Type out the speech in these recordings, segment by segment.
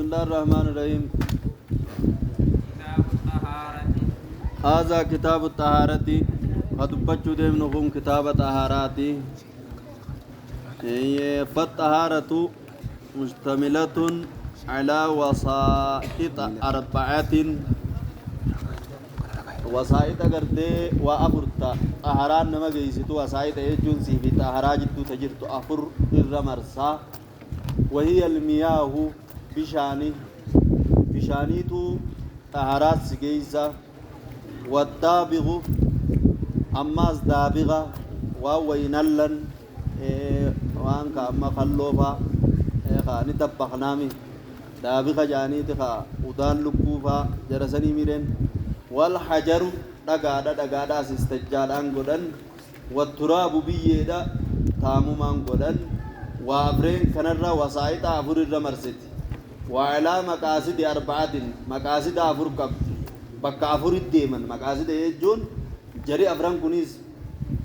بسم الله الرحمن الرحيم. كتاب الطهارة. هذا كتاب الطهارة. هدبتشو ديمنكم كتاب الطهارات. فالطهارة مشتملة على وسائط أربعة. وسائط قرتي وأفرت طهاران نما جيستو وسائط يجون في طهارة جدو تجرت أفر الرمرسا وهي المياه بشاني بشانيتو طهارات سجيزة والدابغ أماس دابغة ووينلن وانك أما خلوفا خاني دبخنامي دابغة جانيتي خا ودان لكوفا جرسني ميرين والحجر دغادا دغادا سيستجادان غدن والتراب بيدا تامومان غدن وافرين كنرا وسائط افر الرمرست وعلى مقاصد أربعة مقاصد افر قبض بك افر الديمن مقاصد يجون جري افران كونيس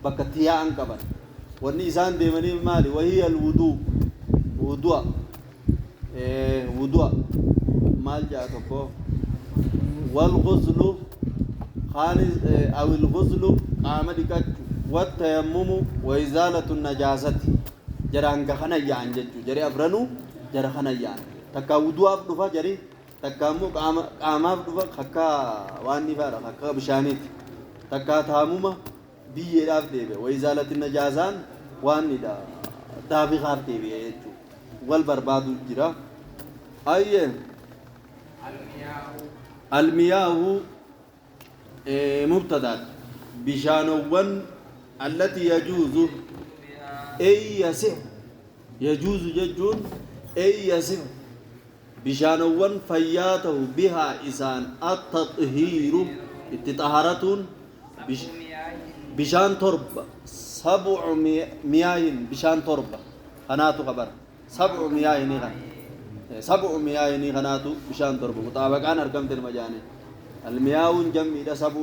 بك تيان قبر والنيسان ديمني مالي وهي الوضوء وضوء وضوء مال جاء والغسل خالص أو الغسل قام دكت والتيمم وإزالة النجاسة جران كخنا يان جت جري أفرنو جرى خنا يان تكا وضوء دفع جري تكامو قام قام دفع خكا واني فارا خكا بشانيت تكا تاموما بيجي راف ديبه وإزالة النجاسان واني دا دابي خاف ديبه يجو والبرباد جرا أيه المياه مبتدا بشانوان التي يجوز أي يصح يجوز يجون أي يصح بشانوان فياته بها إسان التطهير التطهارة بشان تربة سبع مياه بشان تربة خناتو خبر سبع مياه نغن سبع مياه نغناتو بشان تربة مطابقان أرقمت المجاني المياه جمع إذا سبع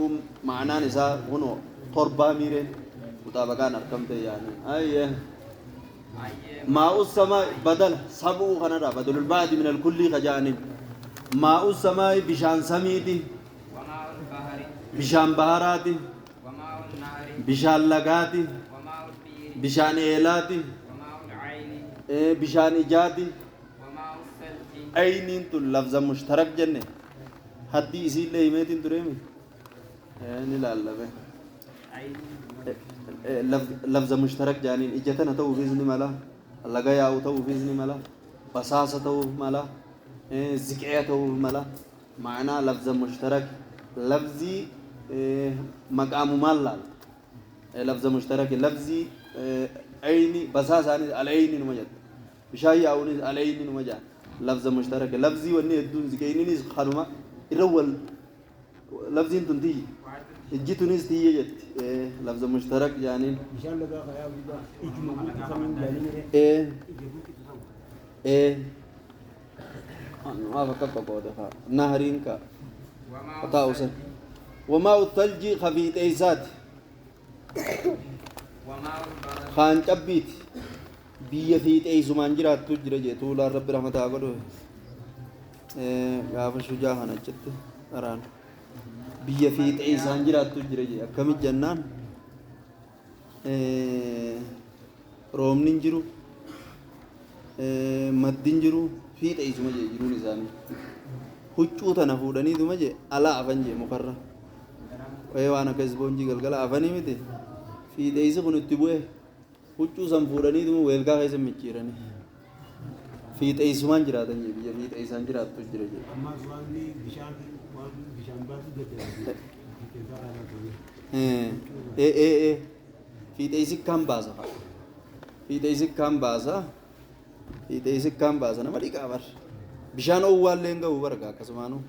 معنى نساء هنو تربة ميرين مطابقان أرقمت يعني أيه ماء السماء بدل سبع خنرا بدل البعد من الكل خجاني ماء السماء بشان سميتي بشان بهاراتي بشان لغاتي بشان إيلاتي بشان إجاتي عينين تو لفظ مشترك جنة حدي اسی لیے ہمیں ترے میں نہیں لفظ مشترك جانين اجتنا تو فيزني مالا لغايا تو فيزني مالا بساسة تو مالا زكية تو مالا معنى لفظ مشترك لفظي مقام مال لفظ مشترك لفظي عيني بساسة العين نمجد بشاي أوني العين نمجد لفظ مشترك لفظي وني الدون زكيني خلوما الأول لفظي تنتي الجيتونيز تيجي جت لفظ مشترك يعني إيه إيه ما فكرت بقوله نهرين كا طاوسن وماء الثلج خفيت إيسات خان تبيت بيا فيت أي زمان جرات تجرى جت ولا رب رحمة أقوله غاف شجاع هنا جت أران بيا فيت أي زمان جرات تجرى جت كم الجنان روم نينجرو مد نينجرو فيت أي زمان جرو نزاني huccuu tana fuudhaniituma jee alaa afan jee mukarra wayii waan akka ispoonjii galgala afanii miti fiixeessi kun itti bu'e huccuu san fuudhaniituma weelgaa keessa micciiranii fiixeessumaan jiraatan jee biyya fiixeessaan jiraattu jira jee. Fiixeessi kan baasa fiixeessi kan baasa fiixeessi kan baasa nama dhiqaa bar. Bishaan owwaallee hin gahu barga akkasumaanuu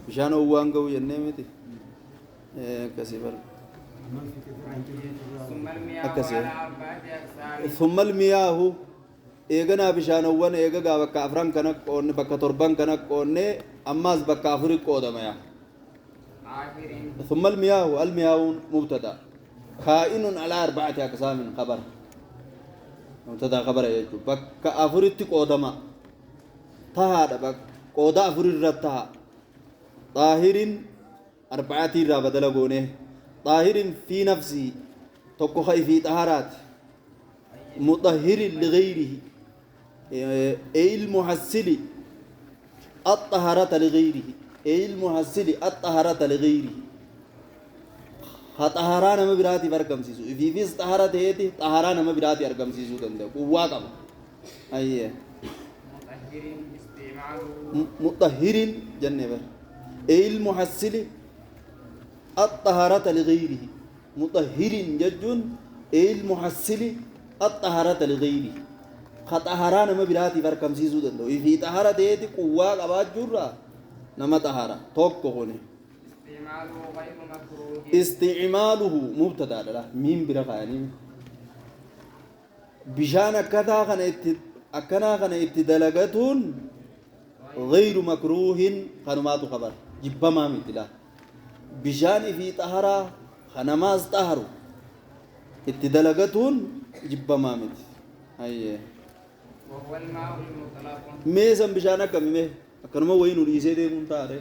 bishaan owwaan gahu jennee miti akkasii barga akkasii thumma almiyaahu eeganaa bishaan owwan eegagaa bakka afran kana qoonne bakka torban kana qoonne ammaas bakka afuri qoodama yaa thumma almiyaahu almiyaahun mubtada kaa'inun alaa arba'ati aqsaamin khabar mubtada khabara jechuudha bakka afuritti qoodama tahaadha Qooda afur irratti ta'a. Xaahirin arbacaatii irraa badala goone. Xaahirin fi nafsii tokko ka ifii xaharaati. Muxahhirin ligayrihi. أي المحصل الطهارة لغيره أي المحصل الطهارة لغيره طهارة نما براتي برقمسيسو في فيس طهارة هيتي طهارة نما براتي أرقمسيسو دنده قوة قبا أيه مطهر استعماله مطهر جنة بر أي المحصل الطهارة لغيره مطهر ججون أي المحصل الطهارة لغيره خطهارة نما براتي برقمسيسو دنده في طهارة هيتي قوة قبا جرة نما طهارة توقع هوني استعماله غير مكروه استعماله مبتدا لا ميم برقاني بشان كذا أكنا خن اتدلقتون غير مكروه خنمات خبر جبما مثلا بشان في طهارة خنماز طهر اتدلقتون جبما مثل أيه وهو الماء المطلق ميزن بشان كم مه أكنما وين وليسه ده منتاره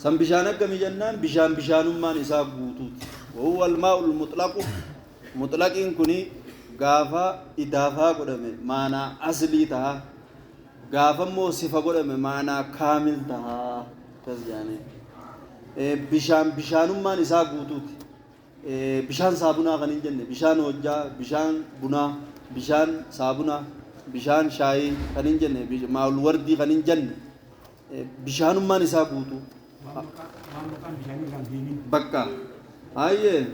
سم بشان كم جنان بشان بشان ما نساء بوتوت وهو الماء المطلق مطلق إن كني غافا إضافة قدامه معنى أصلي تها غافا مو صفة قدامه معنى كامل تها بس يعني بشان بشان ما نساء بوتوت بشان صابونا غنين جنة بشان وجا بشان بنا بشان صابونا بشان شاي غنين جنة مع الوردي غنين جنة بشان ما نساء بوتو بكا أيه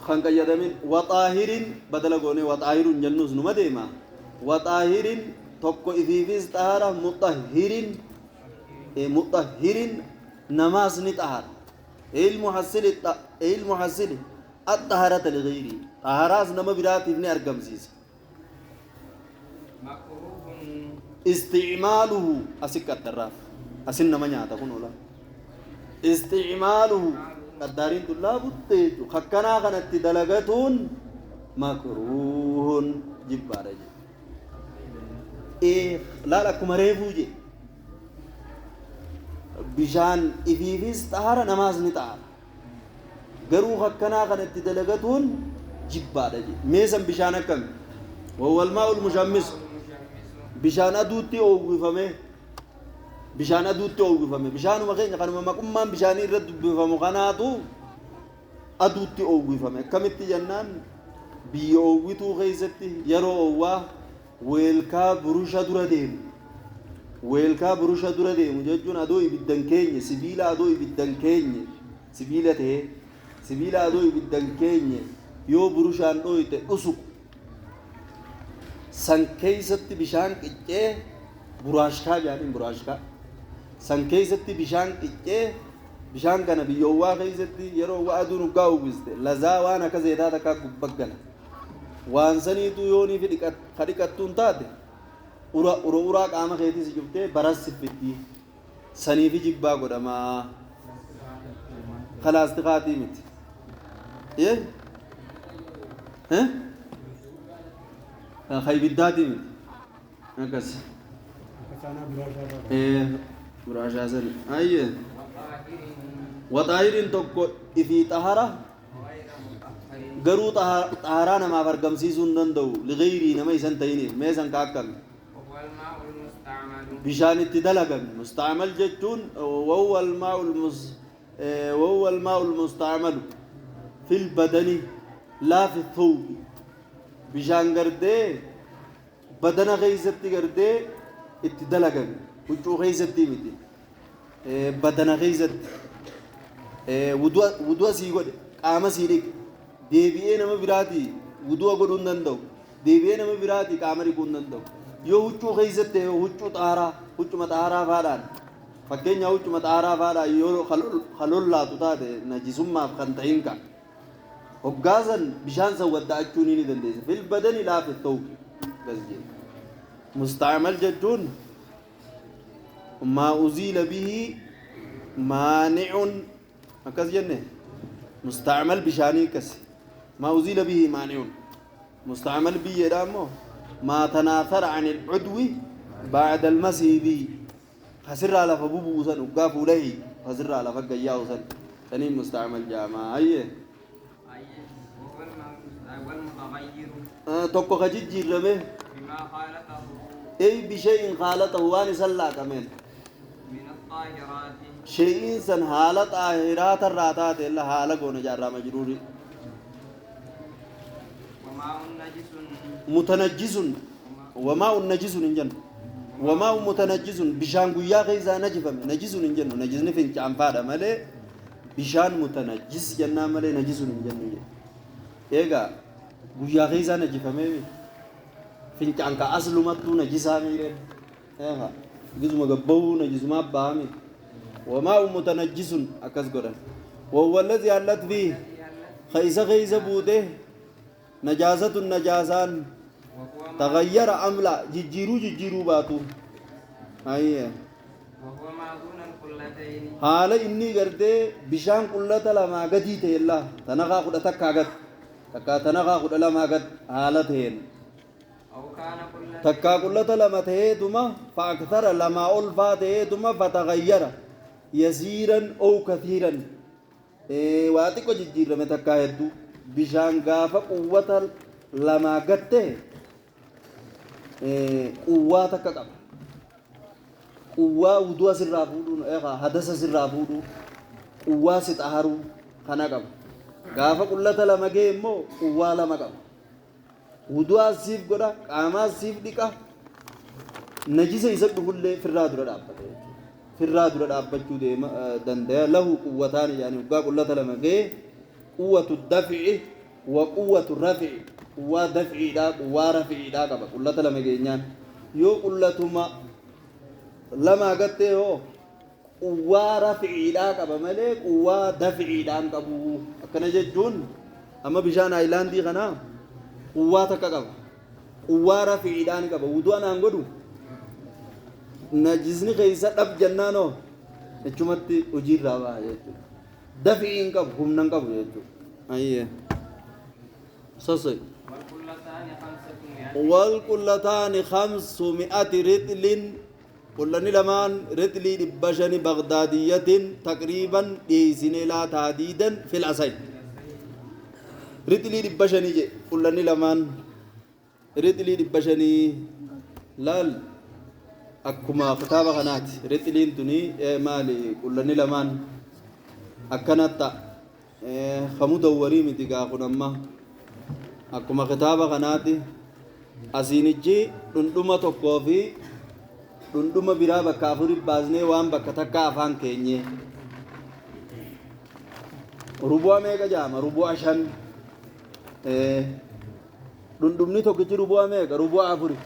خنق يدمين وطاهر بدل قوني وطاهر جنوس نمديما وطاهر توكو إفيفيز طهارة مطهر مطهر نماز نطهر المحصل المحصل الطهارة لغيره طهارة نما برات ابن أرقمسيس استعماله أسك الدراف أسن نما نياتا كنولا استعماله قدارين طلاب التيجو خكنا خنت دلغتون مكروه جبارة إيه لا لا كمريفو جي بشان إفيفيز طهارة نماز نطهارة غرو خكنا خنت دلغتون جبارة جي ميسن بشان كم وهو الماء المشمس بشان أدوتي أوغفمه bishaan aduutti oowwifame bishaanuma keenya kanuma maqummaan bishaanii irra dubbifamu kanaatu aduutti oowwifame akkamitti jennaan biyya oowwituu keessatti yeroo oowwaa weelkaa burusha dura deemu weelkaa burusha dura deemu jechuun adoo ibiddan keenye sibiila adoo ibiddan keenye sibiila ta'ee sibiila adoo ibiddan keenye yoo burushaan dhooyte dhusuku san keessatti bishaan qiccee buraashkaa jedhaniin buraashkaa san keessatti bishaan qiccee bishaan kana biyyoowwaa keessatti yeroo waa aduun uggaa uwwiste lazaa waan akka zeetaa takkaa gubbaggala waan saniitu yoonii fi ka dhiqattuun taate ura uraa qaama keetii si cuftee baras siffittii saniifi jibbaa godhamaa kalaastikaatii miti haybiddaatii miti akkas buraashaa sani ayye waxaahirin tokko ifii xahara garuu xaharaa namaaf argamsiisuu hin danda'u ligayrii nama isan ta'iniif mee san ka akkami bishaan itti dalagame mustacmal jechuun wahuwa almaa'u almustacmalu fi lbadani laa fi thawbi bishaan gardee badana keeysatti gardee itti dalagame huccuu keeysatti miti badana keeysatti wudu'a sii godhe qaama sii dhiqe deebi'ee nama biraatii wudu'a godhuu hin danda'u deebi'ee nama biraatii qaama dhiquu hin danda'u yoo huccuu keeysatti huccuu xaaraa huccuma xaaraa faadhaan fakkeenya huccuma xaaraa faadhaan yoo halollaatu taate najisummaaf kan ta'in ka hoggaasan bishaan san wadda'achuu ni dandeessa fil badani laa fi thawbi bas jedhe mustacmal jechuun ما أزيل به مانع أكس جنة مستعمل بشاني كس ما أزيل به مانع مستعمل به يرامو ما تناثر عن العدو بعد المسح به خسر على فبوبوسن وقافوا له خسر على فقياوسن سنين مستعمل جامع أيه وهو المتغير tokko ka jijjiirame بما خالطه أي بشيء خالطه waan isan laaqameen من الطاهرات shay'iin san haala xaahiraata irraa taate illa haala goona jaarraa majruuri وماء نجس mutanajjisun wamaa'un najisun hin jennu wamaa'un mutanajjisun bishaan guyyaa keessaa najifame najisun hin jennu najisni fincaanfaadha malee bishaan mutanajjis jennaan malee najisun hin jennu jedhe eegaa guyyaa keessaa najifamee fincaan ka aslumattuu najisaa miireen eegaa gisuma gabbahuu najisumaa baami وماء متنجس akkas godhan وهو الذي حلت فيه خيس خيس بوده نجاسة نجاسان وهو ما تغير أم لا ججيرو ججيرو باتو أيه وهو ما دون القلتين haala inni gartee bishaan qullata lamaa gadii ta'e illaa tanakaa kudha takkaa gad takkaa tanakaa kudha lamaa gad haala ta'een أو كان قلتين takkaa qullata lama ta'eetuma fa'aktara lamaa ol faa ta'eetuma fataghayyara yasiiran ow kathiiran waa xiqqo jijjiirame takkaa hedduu bishaan gaafa quwwata lamaa gad ta'e quwwaa takka qaba quwwaa wudu'a sirraa fuudhuun hadasa sirraa fuudhuu quwwaa si xaharuu kana qaba gaafa qullata lama ga'e immoo quwwaa lama qaba wudu'aa siif godha qaamaa siif dhiqa najisa isa dhufullee firraa dura dhaabbata jechuudha firraa dura dhaabbachuu deema danda'a lahu quwwataan yaani waggaa qullata lama ga'e quwwatu daf'i wa quwwatu raf'i quwwaa daf'iidhaa quwwaa raf'iidhaa qaba qullata lama geenyaan yoo qullatuma lamaa gattee hoo quwwaa raf'iidhaa qaba malee quwwaa daf'iidhaan qabu akkana jechuun amma bishaan aayilaandii kanaa quwwaa takka qaba quwwaa raf'iidhaan qaba wudu'a naan godhu najisni keessa dhab jennaanoo jechumatti hojiirraa baha jechuudha daf'ii hin qabu humna hin qabu jechuudha ayyee sosoi والقلتان 500 والقلتان 500 رطل قلني لمان رطلي دبشني بغدادية تقريبا ديسين لا تهديدا في العصي رطلي دبشني جي قلني لمان رطلي دبشني لال أكما كتابة قنات رطلين تني مالي قلني لمان أكنتا خمودوري متقا قنما أكما كتابة قناتي asiinichi dhundhuma tokkoo fi dhundhuma biraa bakka afuri baasnee waan bakka takka afaan keenye rubu'a meeqa jaama rubu'a shan dhundhumni tokkichi rubu'a meeqa rubu'a afuri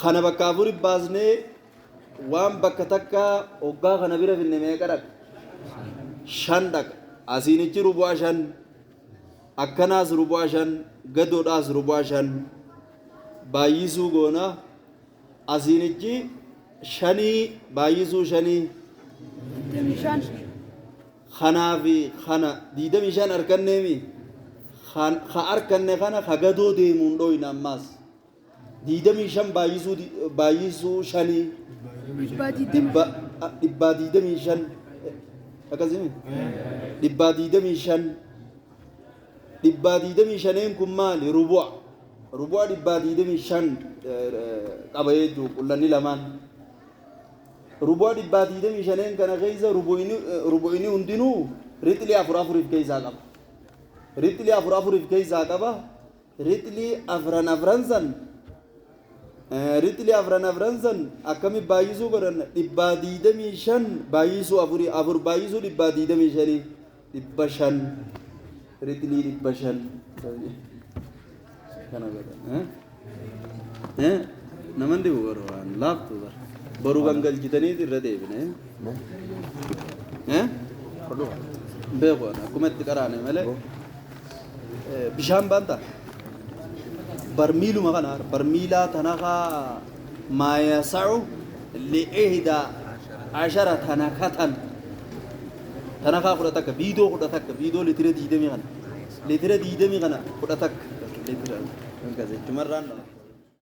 kana bakka afuri baasnee waan bakka takka hoggaa kana bira finne meeqa dhaqa shan dhaqa asiinichi rubu'a shan akkanaas rubu'a shan gadoodhaas rubu'a shan baay'isuu goona asiinichi shanii baay'isuu shanii kanaa fi kana 25 harkanneemi ka harkanne kana ka gadoo deemuun dhoyna ammaas 25 baay'isuu shanii dhibbaa 25 akkasimi dhibbaa 25 dhibbaa 25 kun maali rubu'a dhibbaa 25 qaba jechuu qullanni lamaan rubu'a dhibbaa 25 kana keessa rubu'ini hundinuu rixlii afur afuriif keessaa qaba rixlii afur afuriif keessaa qaba rixlii afran afran san rixlii afran afran san akkami baay'isuu godhan dhibbaa 25 baay'isuu afurii afur baay'isuu dhibbaa 25 dhibba shan rixlii dhibba shan kana godhan naman dhibu garuu waan laaftu bara boru gangalchitaniit irra deebine beeku akkuma itti qaraane malee bishaan baanta barmiiluma kana barmiilaa tanakaa maa yasacu li'ihda ashara tanakatan tanakaa kudha takka biidoo kudha takka biidoo litira 20 kana litira 20 kana kudha takka litira jechumarraan dha.